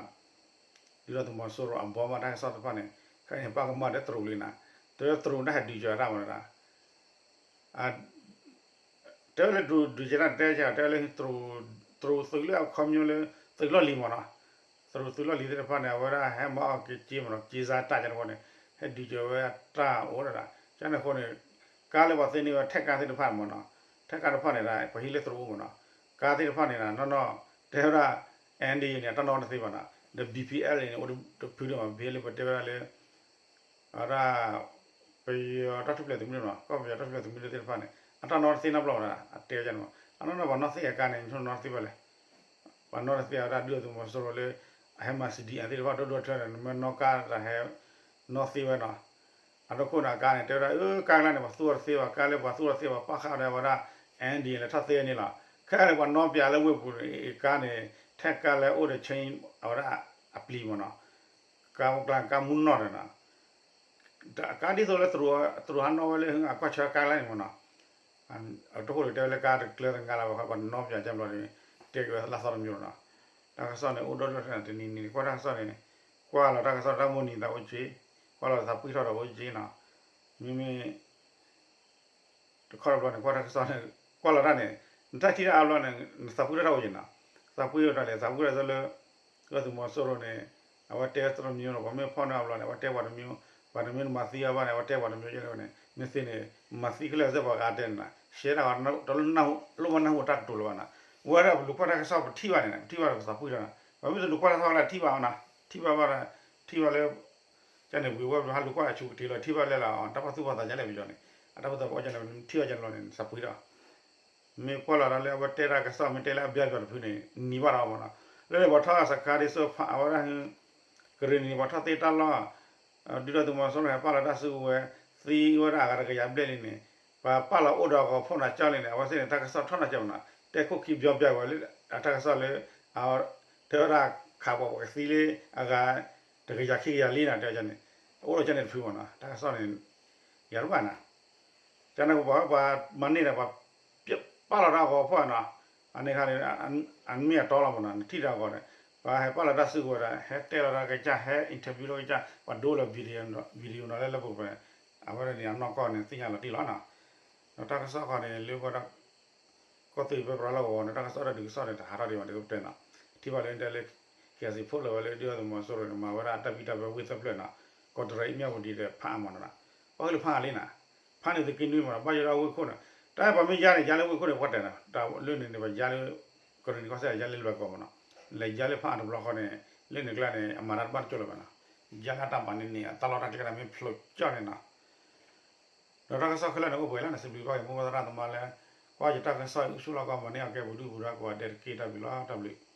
ဒုၣ်ဒါသုးမီၤစိရိၤအဘီမုၢ်တၢ်ကစီၣ်တဖၣ်န့ၣ် ခဲအံၤန့ၣ် ပာ်ကမၣ်ဒီးတရူးလံနီၤ တဲဝဲတရူးတၢ်ဟဲဒုးကၢၤတၢ်မ့ၢ်နီၤ တဲဝဲလၢတရူးဒုးကၢၤတၢ်တဲကၢၤ တဲဝဲလၢ တရူးသုးလၢအခီပညီလၢ သုးလီၢ်လံၤမ့ၢ်နီၤ တရူးသုးလီၢ်လံၤသ့ၣ်တဖၣ်န့ၣ် အဝဲဒၣ်ဟဲမၤအီၣ်က့ၤက့မ့ၢ်နီၤ က့စါတၢ်ကန့ၣ်အဃိန့ၣ် ဟဲဒုးကၢၤဝဲတၢ်အိၣ်ဒၣ် ကန့ၣ်အဃိန့ၣ် ကါလၢပှၤသ့န့ၢ်ဝဲထဲကါသ့ၣ်တဖၣ်မ့ၢ်နီၤ ထဲကါတဖၣ်န့ၣ်ဒီး ပှၤဟံးလၢတရူးအိၣ်မ့ၢ်နီၤ ကါသ့ၣ်တဖၣ်န့ၣ်ဒီး နီၢ်နီၢ် တဲဝဲဒၣ် NDAA န့ၣ် အတၢ်နီတသ့ဘၣ်နီၤ ဒီး BPLA န့ၣ် အိၣ်တဖုဒၣ်မး BPLA ပတဲဝဲဒၣ်လၢ အဝဲဒၣ် ပယီၤတၢ်ထူၣ်ဖျဲးသုးမုၢ်ဒိၣ်နီၤ ကီၢ်ပယီၤတၢ်ထူၣ်ဖျဲးသုးမုၢ်ဒိၣ်သ့ၣ်တဖၣ်န့ၣ် အတၢ်နီတသ့နီတဘျီဘၣ်နီၤ အတဲဝဲန့ၣ်မး အနီၢ်နီၢ်ပှၤနီၢ်သ့အကါန့ၣ် နီၢ်နီၢ်သ့ဘၣ်လဲၣ် ပှၤနီၢ်တသ့အဝဲဒၣ်ဒုၣ်ဒါသုးမီၤစိရိၤလၢ အဟဲမၤ စီၣ်ဒံၣ်အဲၣ် သ့ၣ်တဖၣ်ဒိၣ်ဒိၣ်ထၢထၢန့ၣ် နမ့ၢ်နီၢ်ကါတၢ်ဟဲ နီၢ်သ့ဝဲနီၤ အဒိခိၣ်န့ၣ်အကါန့ၣ် တဲဝဲဒၣ် အၢ ကါကျါန့ၣ် ပှၤသူၣ်အီၤတသ့ဘၣ် ကါလၢပှၤသူၣ်အီၤတသ့ဘၣ် ပာ်ဃာ်ဒီးဝဲဒၣ် NDAA လဲၤထီၣ်သ့န့ၣ်လီၤ ခဲအံၤန့ၣ် ပှၤနီၢ်ပၠးလၢဝ့ၢ်ပူၤန့ၣ် ကါန့ၣ် ထဲကါလၢအိၣ်ဒီး chain အဝဲဒၣ်အပျံၤမ့ၢ်နီၤ ကါကျါကါမူနီၢ်န့ၣ်နီၤ ကါဒ်သိးလၢတရူးဟးနီၣ်ဝဲလၢ အကွၢ်ဆၢကါကျါန့ၣ်မ့ၢ်နီၤ အတခိၣ်န့ၣ် တဲဝဲလၢကါတကျၢၤတငါလၢၤဘၣ် ပှၤနီၢ်ပၠးကၢဘျီန့ၣ် တဲက့ၤဝဲလၢသီတမံၤလီၤနီၤ တၢ်ကစီၣ်န့ၣ် အိၣ်ဒီဒူၣ်ဒီထၢတနံၤနံၤ ကွၢ်တၢ်ကစီၣ်န့ၣ် ကွၢ်လီၤတၢ်ကစီၣ်တၢ်မိၣ်နံၤသးအိၣ်က့ ကွၢ်လီၤသးပှံၢ်ထီၣ်ဒီးအိၣ်က့နီၤ မ့မ့ၢ် တခီတဘျီန့ၣ် ကွၢ်တၢ်ကစီၣ်န့ၣ် ကွၢ်လီၤတၢ်န့ၣ် နတၢ်ထံၣ်တၢ်အါဘျီန့ၣ် နသးပှံၢ်ထီၣ်တၢ်အိၣ်က့နီၤ သးပှံၢ်ထီၣ်တၢ်လဲၣ် သးပှံၢ်ထီၣ်တၢ်လၢ ဒုၣ်ဒါသုးမီၤစိရိၤန့ၣ် အဝဲတဲသရၣ်မံၤနီၤ ပှၤမ့ၢ်ဖီၣ်န့ၢ်အဘျီန့ၣ် အဝဲတဲပှၤတမံၤ ပှၤတမံၤနမၤသံအီၤဘၣ်န့ၣ် အဝဲတဲပှၤတမံၤန့ၣ် မ့ၢ်သ့န့ၣ် မၤသံခဲလၢာ်စ့ၢ်ကီးပှၤဂၤတဲန့ၣ်နီၤ ရှဲတၢ်ဝဲ တလိၣ်နၢ်ဟူတၢ်ကတိၤလၢၤဘၣ်နီၤ ဝဲဒၣ်ပလူၤကွၢ်တၢ်ကစီၣ်ပထံၣ်ဘၣ်န့ၣ် ပထံၣ်ဘၣ်ဒီးပသးပှံၢ်ထီၣ်နီၤ ပှၤမ့ၢ်တလူၤကွၢ်တၢ်ကစီၣ်လၢထံၣ်ဘၣ်နီၤ ထံၣ်ဘၣ်ဘၣ်ဒီး ထံၣ်ဘၣ်လၢ ကန့ၣ်ဝံၤဝဲပဟးလူၤကွၢ်အဆူၣ်ကတ့ၤလီၤ ထံၣ်ဘၣ်လဲၣ်လီၤ တၢ်ပာ်သူၣ်ပာ်သးကလဲၣ်ပယီၤန့ၣ် အတၢ်ပာ်သူၣ်ပာ်သးကန့ၣ် ထံၣ်ဘၣ်ကန့ၣ်လီၤန့ၣ် သးပှံၢ်ထီၣ် မ့ၢ်ကွၢ်လီၤတၢ်လၢအဝဲတဲတၢ်ကစီၣ် မ့ၢ်တဲလၢအဘျါပယီၤတဖုန့ၣ် နံၤဘၣ်ဒီးမ့ၢ်နီၤ လၢန့ၣ်ပှၤထီၣ်စခါဒ်သိးဖးအဝဲဒၣ် ကရ့ၣ်နံၤန့ၣ် ပှၤထီၣ်သ့တၢ်လီၢ် ဒုၣ်ဒါသုးမီၤစိရိၤဟဲပာ်လီၤတၢ်စုကဝဲၤ သံဝဲဒၣ်အဂၤတကယၤဘျဲၣ်လံန့ၣ်, ပှၤပာ်လီၤအိၣ်ဒီးအဂီၤဖီၣ်နၤကၠီလံန့ၣ် အဝဲသ့ၣ်န့ၣ် တၢ်ကစီၣ်ထီၣ်နၤကၠီမနီၤ, တဲခိၣ်ခံဘျီဘျီဝဲလၢ အတၢ်ကစီၣ်လၢ တဲဝဲဒၣ်ခးပှၤပှၤကသံလၢအဂၤ တကယၤခံကယၤလံနၤ တဲဝဲန့ၣ်, အိၣ်ဒီးကၠီန့ၣ်တဖုမနီၤ, တၢ်ကစီၣ်န့ၣ် ယၤတဘၣ်နၤ ကန့ၣ်ပပှၤပှၤမၤန့ၢ်ဒီးပှၤ ပာ်လီၤတၢ်အဂီၤဖီၣ်နီၤ, အန့ၣ်ခါန့ၣ် အမ့ၢ်အတီလီၤမနီၤ နထံၣ်တၢ်အဂီၤန့ၣ်, ပှၤဟဲပာ်လီၤတၢ်စုကဝဲၤဒီး ဟဲတဲလီၤတၢ်ကစၢ် ဟဲ interview လီၤကစၢ် ပှၤဒိလီၤ video နီၤလၢလၢပှဲၤပှဲၤ, အဝဲဒၣ်န့ၣ် အနီၢ်ကီၢ်န့ၣ် သ့ၣ်ညါလီၤတံၢ်လီၤနီၤ, ဒီးတၢ်ကစီၣ်ခီန့ၣ် လၢကီၢ်သူလ့ၤပၢပြးလီၢ်ကဝီၤန့ၣ် တၢ်ကစီၣ်တၢ်ဒုးကစီၣ်န့ၣ် တဟးထီၣ်ဒံးဘၣ် ဒ်ပတဲနီၤ, ထံၣ်ဘၣ်လၢတဲလၢ KIC ဖိးလီၤဝဲလၢဒုၣ်ဒါသုးမီၤစိရိၤန့ၣ် မၤဝဲဒၣ်တၢ်ဘံၣ်တၢ်ဘၢဝ့ၢ်သၢဖျၢၣ်နီၤ, ကီးတရံး မၠၣ်ဝတံၤဒီးဖးအါမးနီၤ, ပှၤကလုာ်ဖးအါလံနီၤ, ဖးန့ၣ်သုးက့နွံမးနီၤ ဘၣ်ယိၣ်ဒၣ်ဝ့ၢ်ခိၣ်န့ၣ်, တၢ်ပှၤမ့ၢ်ယါန့ၣ် ယါလၢဝ့ၢ်ခိၣ်န့ၣ် ပှၤတဲာ်နီၤ, တၢ်လၢန့ၣ်န့ၣ် ပှၤယါလၢ ကရံၣ်နံၤကီၢ်စဲၣ် ယါလၢလွဲၢ်ကီၢ်မးနီၤ, လဲၤယါလၢဖးအါတဘျီဃီန့ၣ် လၢန့ၣ်ကျါန့ၣ် အမၤတၢ်တဘၣ်တကၠိၢ်လၢၤဘၣ်နီၤ, ယါလၢတၢ်ဘၣ်န့ၣ်န့ၣ် အတၢ်လီၢ်တၢ်ကျဲဒၣ်မ့ၢ်ဖျိးကၠီၣ်န့ၣ်နီၤ ဒီးတၢ်ကစီၣ်ခဲလၢာ်န့ၣ် အိၣ်ပှဲၤလံန့ၣ် စံးဘျုးဘၣ်က့ၤမိၢ်ပၢ်သရၣ်သမါလၢ ကွၢ်ယတၢ်ကစီၣ်အံၤ အိၣ်ဆူၣ်လီၤကီး မၤန့ၢ်အီၤကဲပူၤဒုၣ်ပူၤဒါကိးဂၤဒဲးတက့ၢ် တၢ်ဘျုးလီၤ တၢ်ဘျုး